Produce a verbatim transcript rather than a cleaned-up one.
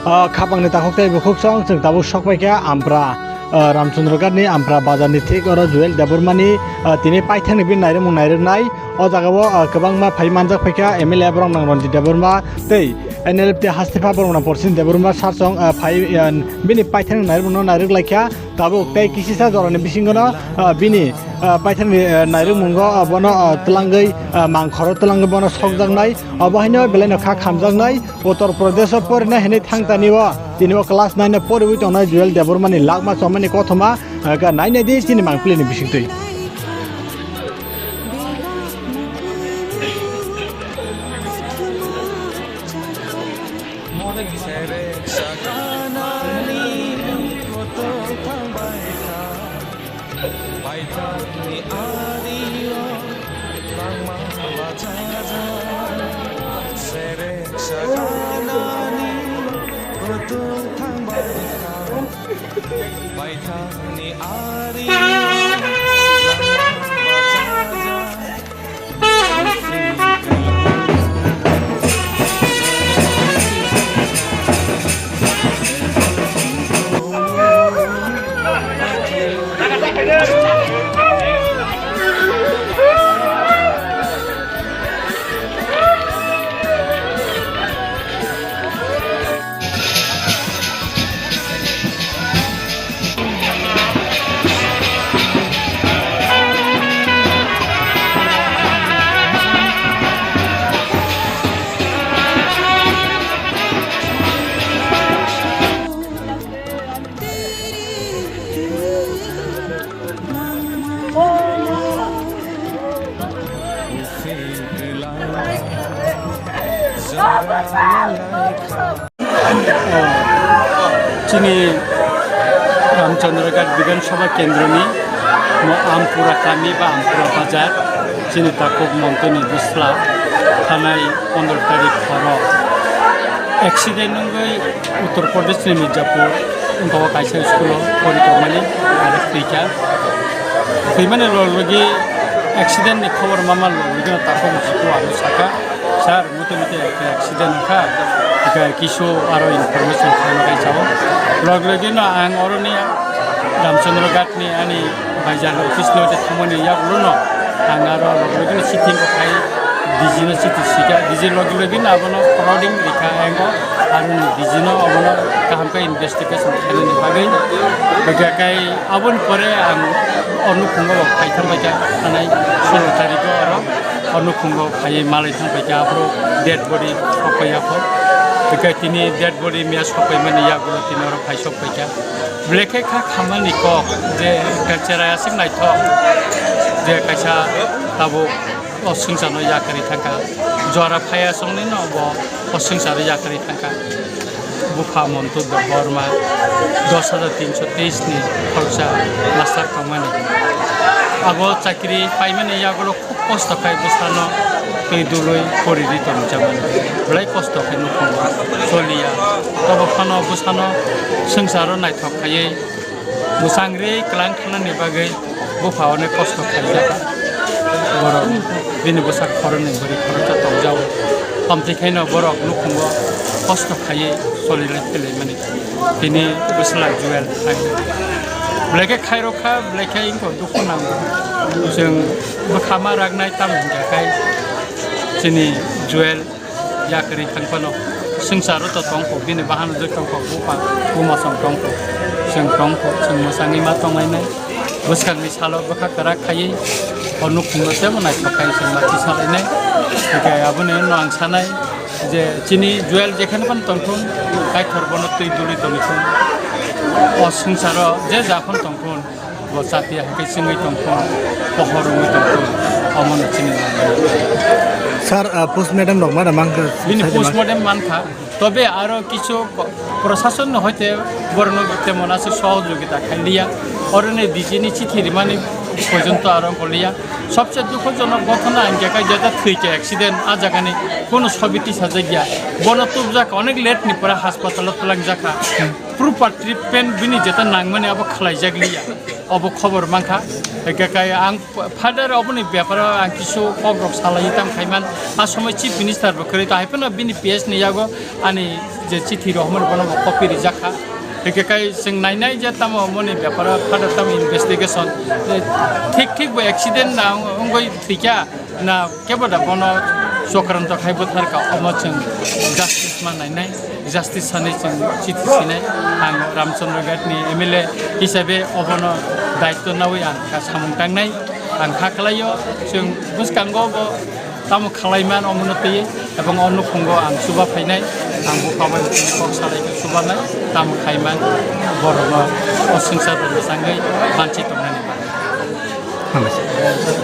Ah, khapangni takhuk tei bukhuk song chwng tabuk sok paikha Ampra, ah, Ramchandra Ghat ni Ampra bazar ni thik oro Joel Debbarma ni, ah, tini paithak ni bini nairwkmung nairwknai. O jaga o, ah, kwbangma phai manjak paikha M L A borok nang Ranjit Debbarma tei N L F T hastepha borok nang Porsin Debbarma sir song, ah, phai, ah, bini paithak ni nairwkmung no nairwk laikha. Tabuk tei kisisa jorani bisingono, ah, bini, ah, paithakni, ah, nairwkmungo, ah, bono, ah, twlangwi, ah, mangkhoro twlangwi bono sokjaknai. Obo haino belaino kha khamjaknai. Uttar Pradesh o porinai hinwi thangtani o tini o class nine o poriwi tongnai Joel Debbarma ni lakma chomani kothoma, ah, ga nainai di chini mangpili ni bisingtwi. Serek saganani kotor thangbai kha, baithakni ario langma bachajak. Serek saganani kotor thangbai kha, baithakni ario langma bachajak. Chini Ramchandra Ghat Bidhan Sabha Kendroni mo Ampura kami ba Ampura bazar, chini takhuk Montoni Bisla thanai pondro tarik horo accident wngwi Uttar Pradesh ni Mirzapur wngkha o kaisa school o pori tongmani, aro thwikha. Thwimani log logi accident ni khobor mama log logi no takhuk jiku ano saka, "Sir, mute mute ekta accident wngkha, ekta kisu aro information khaina kai sao." Log logi no ang oroni Ramchandra Ghat ni ani baizar office no je thumani yagulo no ang aro log logi no sitting ko khai D G no sitting sika, D G log logi no abono crowding rikha ang o aro ni D G no abono kaham khe investigation khainani bagwi. Bagwi kai aboni pore ang o nukhungo bo khai thang baikha, thanai solo tarikh o aro o nukhungo khaiwi malai thang baikha, aphuru dead body sokpaiya kho. Bagwi tini dead body miya sokpaimani yagulo tini oro khai sokpaikha. Belai khe kha khamani kok je ekta cherai aswk naithok je kaisa tabuk o swngcharno yakarwi thangkha. Jora phaiya chwngno bo o swngcharno yakarwi thangkha. Bupha Montu Debbarma dos hajar tinso teis ni khoroksa master tongmani. Abo chakri paimani yagulo khub kosto khai bwsano twi dului poriwi tongwi chamani. Belai kosto khe nukhungo choliya. Tobo phano bwsano swngcharo naithok khaiwi bwsangri kwlang thanani bagwi bupha onek kosto khaijak. Borok bini bwsa khoroknwi bwrwi khoroksa tongjao. Amtwi khaino borok nukhungo kosto khaiwi solilai philaimani. Tini bwsla Joel hai. Belai khe khairokha, belai khe wngkha dukhu nango. Chwng bwkha ma raknai tamo hinkha khai chini Joel yakarwi thang phano swngcharo to tongkho, bini bahan ujui tongkho, bupha buma song tongkho, chwng tongkho, chwng mwsangwi ma tonglainai. Bwskangni salo bwkha kwrak khaiwi o nukhungno teibo naithok khai chwng ma tisalainai. Hinkhe aboni ulo ang sanai je chini Joel jekheno phano tongthun, Kaitor bono twi duli tongthun. O swngcharo je ja phano tongthun, bo chatiya hai khe chwngwi tongthun, pohor wngwi tongthun, omono chini nangmani. Sir, ah, postmortem rok mana mankha? Bini postmortem mankha. Tobe aro kichu ko-, prosasonni hoite borokno temon aswk sohojogita khailiya. Oroni D G ni chithi rimani porjonto aro ongkoliya. Sobse dukhojonok ghotona hinkhe khe jeta thwikha accident, ah jagani kono sobi tisajakya. Bono tubjak onek late ni pore haspatalo twlangjakha. Proper treatment bini jeta nangmani abo khlaijakliya. Obo khobor mankha. Hingke kai ang father oboni beparo ang kisu kokrok salai tam khaiman. A somoi chief minister bo kwrwi to hai phano bini P S ni yago ani je chithi rohormani bono bo copy rijak kha. Hingke kai chwng nainai je tamo moni beparo father tamo investigation, eh, thik thik bo accident na wngwi thwikha. Na kebo da bono chokranto khai bwthar ka, omo chwng justice ma nainai, justice sanwi chwng chithi sinai. Ang Ramchandra Ghat ni M L A hisabe obono daityo nawi ang kha samung tangnai. Ang kha khlaio, chwng bwskango bo tamo khlaiman omono twi, ebong o nukhungo ang chuba phainai. Ang bupha bai kok salai khe chubanai, tamo khaiman borokno o swngchar rokni sangwi banchi tongnani bagwi. Hambai.